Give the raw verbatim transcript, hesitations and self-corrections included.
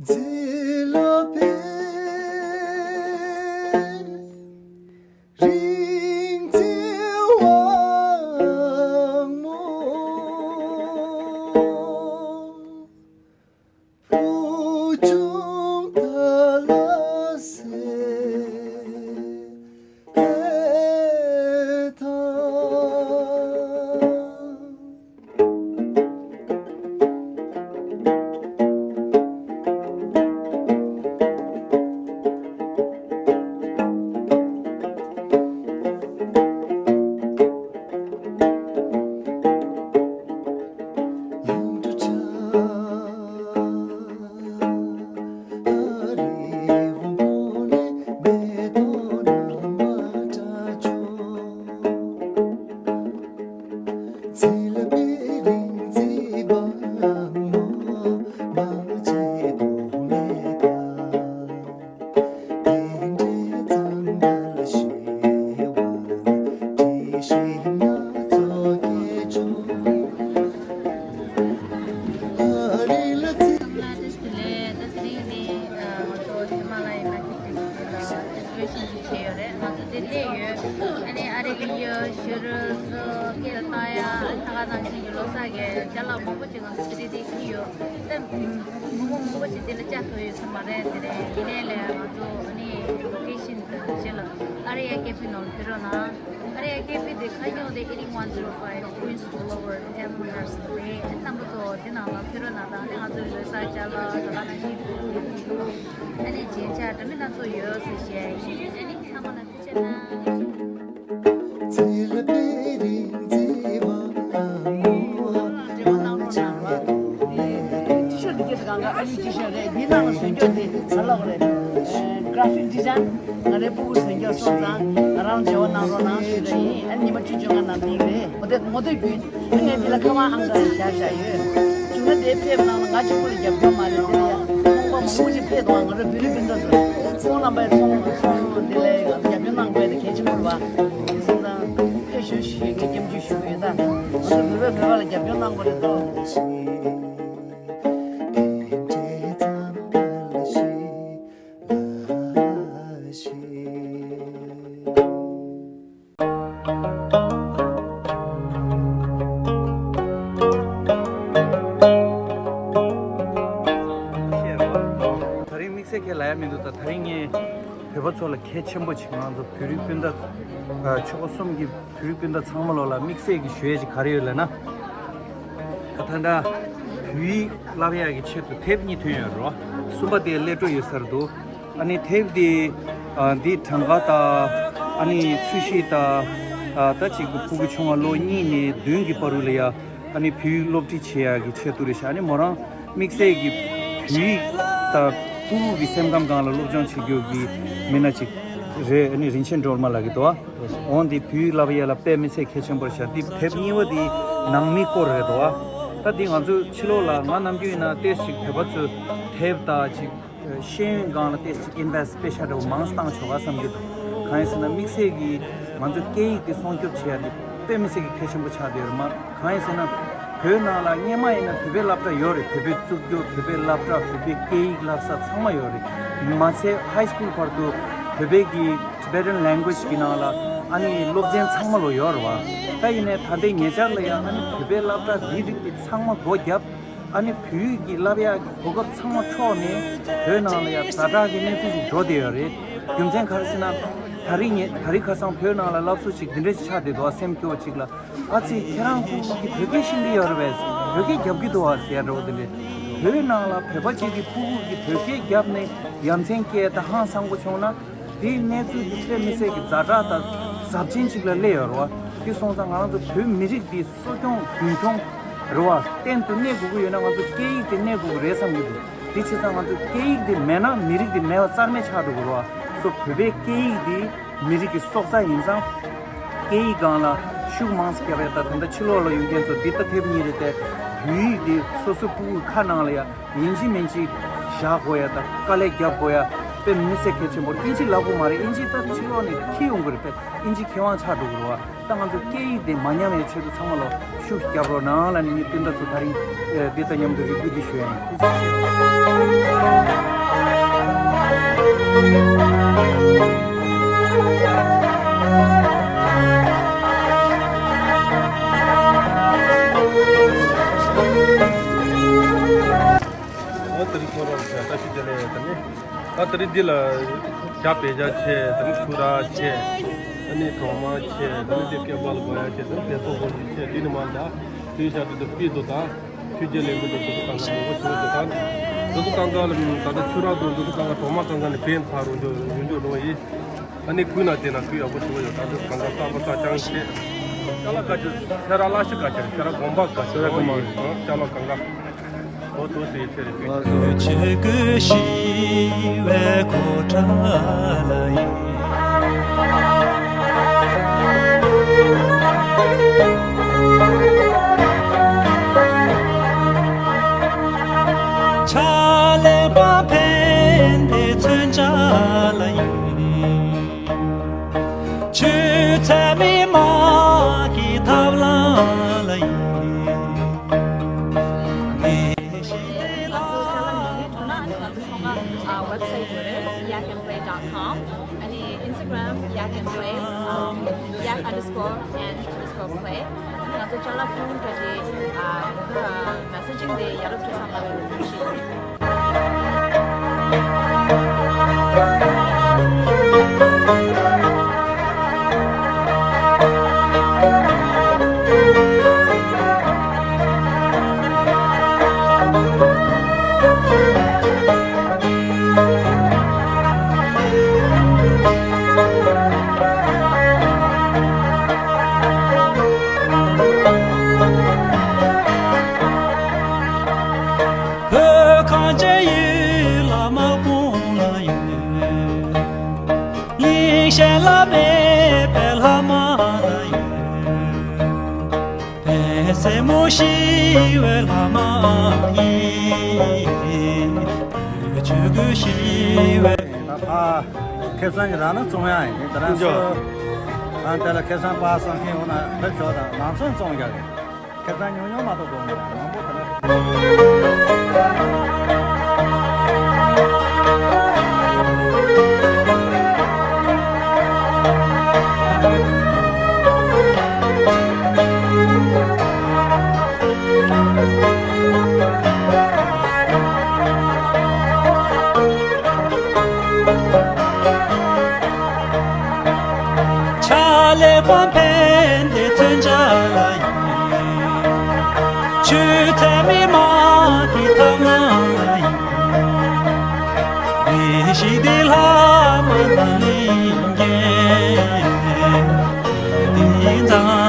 འཛིན་ལ་ཕེབས། རིག་འཛིན་དབང་མོ། བུ་ཆུང་ཐ་ལ་སེ་ཐང་། ང་ཚོ་ཧི་མ་ལ་ཡའི་མར་ཀེ་ཊི་ལ་ཨེག་སི་པི་ཤན་ཅིག་བྱས་ཡོད་རེད། ང་ཚོ་འདིར་སླེབས་ཡོད། ཨ་ནི་ཨ་རི་གི་གཡུ་ཞོལ་རོལ་སོགས་སྐད་བཏང་ཡ་ད་ག་ནང་བཞིན་གྱི་ལོ་གསར་གྱི་ཅ་ལག་མང་པོ་ཅིག་ང་ཚོ་འདི་རིགས་འཁྱེར་ཡོད། ཨ་མི་མང་པོ་ཅིག་འདི་ལ་བཅར་ཐུབ་ཡོད་ས་མ་རེད། དེ་རིང་ཡིན་ནའི་ལས་ང་ཚོ་ཨ་ནི་ལོ་ཀེ་ཤན་དང་བྱས་ལ་ཨ་རི་ཡ་ཀེ་ཧྥེ་ནང་ལ་ཕེབས་རོགས་གནང་། ཨ་རི་ཡ་ཀེ་ཧྥེ་དེ་ཁ་རྙོག་དེ་eighty one zero five Queens Boulevard, Amherst རེད། རྣམ་པ་ཚོ་དེ་ནང་ལ་ཕེབས་རོགས་གནང་དང་། ཨ་ནི་ང་ཚོའི་ལོ་གསར་ཅ་ལག་ད་ག་ནང་བཞིན་ཨ་ནི་རྒྱན་ཆ་འདྲ་མིན་སྣ་ཚོགས་ཡོད་ཟེར་བཤད་ཡིན། ཨ་ནི་ཚང་མ་ལ་ཐུགས་རྗེ་གནང་། ཊི་ཤར་ཊི་འདི་ག་ང་ཨ་ཡུ་ཊི་ཤར་རེད། འདིའི་ནང་ལ་བཟོས་རྒྱུ་དེ་ག་ལ་རེད། གྷ་ར་ཕིག་ཌི་ཛའིན་ང་རའི་སྤུ་གུ་བཟོས་རྒྱུ་སོང་ཙང་ང་རང་འབྲེལ་བ་གནང་རོགས་གནང་ཞུས་པ་ཡིན། ཨ་ནི་ཉི་མ་བཅུ་བཅོ་ལྔ་ནང་འདི་རེད། ངོ་དེབ་ངོ་དེབ་བརྒྱུད་ངས་འདི་ལ་ཁ་པར་ཨང་གྲངས་བཞག་བཞག་ཡོད། བྱུང་ན་དེ་ཕེབས་གནང་ལ། ང་གཅིག་པུ་ལ་རྒྱབ་སྐྱོར་མ་རེད། འདི་ལ་ཡ་ཚོང་པ་མང་པོ་ཅིག་ཕེབས་འདུག་ང་རང་བོད་རིགས་སྤུན་ཟླ་ཚོ་ཚོང་རྣམ་པའི་ཚོང་ཚོང་འདི་ལ་ཡ་རྒྱབ་སྐྱོར་གནང་དགོས་དེ་གལ་ཆེན་པོ་རེད་བ། དེ་སོང་ཙང་ཕེབས་ཤོག་ཞུ་ཡས་ཀྱི་སྐྱབས་འཇུག་ཞུ་གི་ཡོད། ད་ང་ཚོ་བོད་པས་བོད་པ་ལ་རྒྱབ་སྐྱོར་གནང་དགོས་རེད་དོ། ད་རིང་དམིགས་བསལ་གྱི་ལབ་ཡ་མི་འདུག་ད་ད་རིང་ངས་བོད་པ་ཚོ་ལ་གལ་ཆེན་པོ་ཅིག་ང་ཚོ་བོད་རིགས་སྤུན་ཟླ་ཆོལ་ཁ་གསུམ་གྱི་བོད་རིགས་སྤུན་ཟླ་ཚང་མ་ལོ་ལ་དམིགས་བསལ་གྱི་ཞུ་ཡས་ཅིག་ག་རེ་ཡོད་ལབ་ན། ད་ད་ལྟ་བོད་ཡིག་བསླབ་ཡག་གི་ཆེད་དུ་དེབ་གཉིས་ཐོན་ཡོད་རེད་བ། གསུམ་པ་དེ་སླེབས་འགྲོ་ཡོད་ས་རེད་འདུག་ཨ་ནི་དེབ་དེ་ཨ་འདི་གྲངས་ཀ་དང་ཨ་ནི་ཚོས་གཞི་དང་ཨ་ད་ཅིག་ཕྲུ་གུ་ཆུང་བ་ལོ་གཉིས་ནས་བདུན་གྱི་བར་དུ་ལ་ཡ་ཨ་ནི་བོད་ཡིག་སློབ་ཁྲིད་བྱེད་ཡག་གི་ཆེད་དུ་རེད་ཤག་ཨ་ནི་མོ་རང་དམིགས་བསལ་གྱི་བོད་ཡིག་དང་ཕྲུ་གུ་གི་སེམས་ཁམས་སྒང་ལ་སློབ་སྦྱོང་བྱེད་རྒྱུ་གི་མི་སྣ་ཅིག་རེད། ཨ་ནི་རིན་ཆེན་སྒྲོལ་མ་ལགས་ཀྱིས་འདུག་བ། འོང་འདི་བོད་ཡིག་བསླབ་ཡས་ལ་དཔེ་མི་སྲིད་གལ་ཆེན་པོ་རེད་ཤག་འདི་དེབ་གཉིས་པ་འདི་ནང་མི་སྐོར་རེད་འདུག་བ། ད་འདི་ང་ཚོ་ཕྱི་ལོགས་ལ་ང་ནམ་རྒྱུན་ཡིན་ན་ཏོག་ཙམ་བོད་པ་ཚོས་དེབ་དང་ཅིག་ཤེས་ཡོན་སྒང་ལ་ཏོག་ཙམ་ཅིག་ཨིན་ཝེ་སི་ཊི་དཔེ་ཆ་འདྲ་བོ་མང་ཙམ་བཏང་ཆོག་ག་བསམ་གྱི་འདུག་གང་ཡིན་ཟེར་ན་དམིགས་བསལ་གྱིས་ང་ཚོ་སྐད་ཡིག་འདི་སྲུང་སྐྱོབ་བྱེད་ཡ་འདི་དཔེ་མི་སྲིད་ཀྱི་གལ་ཆེན་པོ་ཆགས་བསྡད་ཡོད་རེད་མ། གང་ཡིན་ཟེར་ན་བོད་ནང་ལ་སྔོན་མ་ཡིན་ན་བོད་པའི་སློབ་གྲྭ་ཡོད་རེད། བོད་པའི་གཙུག་རྒྱུ་བོད་པའི་སློབ་གྲྭ་བོད་པའི་སྐད་ཡིག་བསླབ་ས་ཚང་མ་ཡོད་རེད། མ་ཚད་ཧའི་སི་ཀུལ་བར་དུ་བོད་པའི་གི་Tibetan language གི་ནང་ལ་ཨ་ནི་སློབ་ཚན་ཚང་མ་ལོ་ཡོད་རེད་བ། ད་ཡིན་ནའི་ད་ལྟའི་ཉེ་ཆར་ལ་ཡང་ཨ་ནི་བོད་པའི་སློབ་གྲྭ་འདི་རིགས་དེ་ཚང་མ་སྒོ་བརྒྱབ། ཨ་ནི་བོད་ཡིག་གི་བསླབ་ཡག་གི་གོ་སྐབས་ཚང་མ་འཕྲོག་ནས་བོད་ནང་ལ་ཡང་ཛ་དྲག་གི་གནས་ཚུལ་ཞིག་འགྲོ་བསྡད་ཡོད་རེད། རྒྱུ་མཚན་ག་རེ་ཟེར་ན། ད་རིང་ངས་ད་རིང་ཁ་སང་བོད་ནང་ལ་སློབ་གསོ་ཅིག་འདི་འདྲ་ཞིག་ཆགས་བསྡད་འདུག་བ། སེམས་སྐྱོ་བ་ཅིག་ལ། ཨ་ཙི་ཁྱེད་རང་ཕྲུ་གུ་གིས་བོད་སྐད་ཤེས་ཀྱི་ཡོད་རེད་པས། བོད་སྐད་རྒྱབ་ཀྱི་འདུག་བ་ཟེར་འདྲ་བོ་དེ་འདྲས། བོད་ནང་ལ་བོད་པ་ཅིག་གིས་ཕྲུ་གུ་གིས་བོད་སྐད་རྒྱབ་ནས་ཡ་མཚན་སྐྱེས་དང་ཧང་སང་པོ་བྱུང་ན། དེའི་གནས་ཚུལ་དེ་དཔེ་མི་སྲིད་ཀྱི་ཛ་དྲག་དང་ཟབ་ཅན་ཅིག་ལ་སླེབས་ཡོད་རེད་བ། དེ་སོང་ཙང་ང་རང་ཚོ་བོད་མི་རིགས་འདི་གསོ་སྐྱོང་རྒྱུན་འཁྱོངས་རེད་བ། བརྟན་དུ་གནས་དགོས་ཀྱི་ཡོད་ན་ང་ཚོ་སྐད་ཡིག་དེ་གནས་དགོས་ཀྱི་རེད་བསམ་གྱི་འདུག་དེ་བྱས་ཙང་ང་ཚོ་སྐད་ཡིག་དེ་མེད་ན་མི་རིགས་དེ་མེད་པ་རྩ་མེད་ཆགས་འགྲོ་གི་རེད་བ། སོ་བོད་པའི་སྐད་ཡིག་དེ་མི་རིགས་ཀྱི་སྲོག་རྩ་ཡིན་ཙང་། སྐད་ཡིག་སྒང་ལ་ཤུགས་མང་ཙམ་རྒྱབ་ཡ་དང་། ད་ལྟ་ཕྱི་ལོགས་ལ་ཡོད་མཁན་ཚོ་འདི་ལྟ་དེབ་གཉིས་རེད་དེ། བོད་ཡིག་འདི་སོ་སོའི་ཕྲུ་གུའི་ཁ་ནང་ལ་ཡ་ཡིན་གཅིག་མིན་གཅིག་བཞག་དགོས་ཡ་དང་དཀའ་ལས་རྒྱབ་དགོས་ཡ། དཔེ་མི་སྲིད་གལ་ཆེན་པོ་རེད། ཨིན་ཇི་ལབ་དགོས་མ་རེད། ཨིན་ཇི་ད་ཕྱི་ལོགས་ནས་འཁྱེར་ཡོང་གི་རེད། དཔེ་ཨིན་ཇི་མཁས་དབང་ཆགས་འགྲོ་གི་རེད་བ། ད་ང་ཚོ་སྐད་ཡིག་དེ་མ་ཉམས་པའི་ཆེད་དུ་ཚང་མ་ལ་ཤུགས་རྒྱབ་རོགས་གནང་ལབ་ནས་ངས་སྤུན་ཟླ་ཚོ་དེ་རིང་འདི་དང་མཉམ་དུ་རེ་སྐུལ་འདི་ཞུ་ཡ་ཡིན། ཐུགས་རྗེ་ཆེ། ཨོ་དེ་རིང་ཁོ་རང་ལ་བཀྲ་ཤིས་བདེ་ལེགས་ཡོད་དམ། ཨ་དེ་རིང་འདི་ལ་ཞྭ་བེ་ཇ་ཆེ། དེ་ནི་ཆུ་ར་ཆེ། ཨ་ནི་གྲོ་མ་ཆེ། དེ་ནི་དེ་སྐེད་པ་ལ་གོན་ཡ་ཆེ། དེ་ནི་དེ་ཚོ་གོན་ཆེ། དེ་ནི་མ་འདྲ། དེ་ཞག་དེ་ཚོ་སྤི་དོ་དང་ཆུ་རྒྱལ་ལེན་གི་འདུག་དེ་ཚོ་གང་ག་མང་པོ་ཞིག་འདུག་ད་དེ་ཚོ་གང་ག་ལ་ད་ལྟ་ཆུ་ར་དང་དེ་ཚོ་གང་ག་གྲོ་མ་གང་ག་ནི་བེན་ཕ་རུ་འཇོ་ཡུན་འཇོ་འགྲོ་ཡི། ཨ་ནི་ཀུན་ན་དེ་ན་ཀུན་ཡག་པོ་ཞིག་ཡོད། ད་དེ་གང་ག་ས་པ་ས་ཅང་ཆེ། ཅ་ལག་ག་ཆེ། ཤ་ར་ལ་ཤི་ག་ཆེ། ཤ་ར་གོམ་པ་ག་ཆེ། ཤ་ར་གོམ་པ། ཨ་ཅ་ལག་གང་ག་ཨོ་ཏོ་སི་ཚེ་རེ་ཕུལ། ཆོས་སྐུ་ཞི་བའི་གོ་ཁྲ་ལ་ཡིན། ཕྱག་ལས་པ་ཕན་བདེ་མཚོན་ཆ་ལ་ཡིན། ཆོས་ཚད་མི་དམག་གི་ཐབས་ལམ་ལ་ཡིན། ང་ཚོ་ཅ་ལག་ཉོ་ཡི་ཐོག་ན་ང་ཚོ་ཚོང་ཁང་ཨ་ཝེབ་སའིཊ་ཡོད་རེད། yak and play dot com། ཨ་ནི་Instagram yak and play ཨམ་yak underscore and underscore play། ང་ཚོ་ཅ་ལག་ཕུང་ག་ཅི་ཨ་messaging དེ་ཡ་རབས་ཆོས་བཟང་ལགས་ཀྱིས་ཞུས། བོད་གངས་ཅན་ཡུལ་ལ་དམག་དཔུང་ལ་ཡོད། གླིང་གཞན་ལ་མེད་པའི་ལྷ་མ་ལ་ཡོད། བོད་སྲས་མོ་ཞི་བའི་ལྷ་མ་ཡིན། བོད་ཆོས་སྐུ་ཞི་བའི། ད་ཕ་ཁེ་སང་གི་ར་ན་བཙོང་ཡ་ཡིན། དེ་རང་སོ་ཨང་དེ་ལ་ཁེ་སང་པ་སང་ཁེ་འོ་ན་ལེབ་ཞོག་དང་ལང་ཚོན་བཙོང་རྒྱག་གི། ཁེ་སང་ཉུང་ཉུང་མ་གཏོགས་དགོས་མེད་མང་པོ་དེ་ལ། ཕྱག་ལས་པ་ཕན་བདེ་མཚོན་ཆ་ལ་ཡིན། ཆོས་ཚད་མི་དམག་གི་ཐབས་ལམ་ལ་ཡིན། བདེ་གཤེགས་བདེ་ལྷ་མ་དང་ལྷན་རྒྱས། བདེ་ཡིན་ཙང་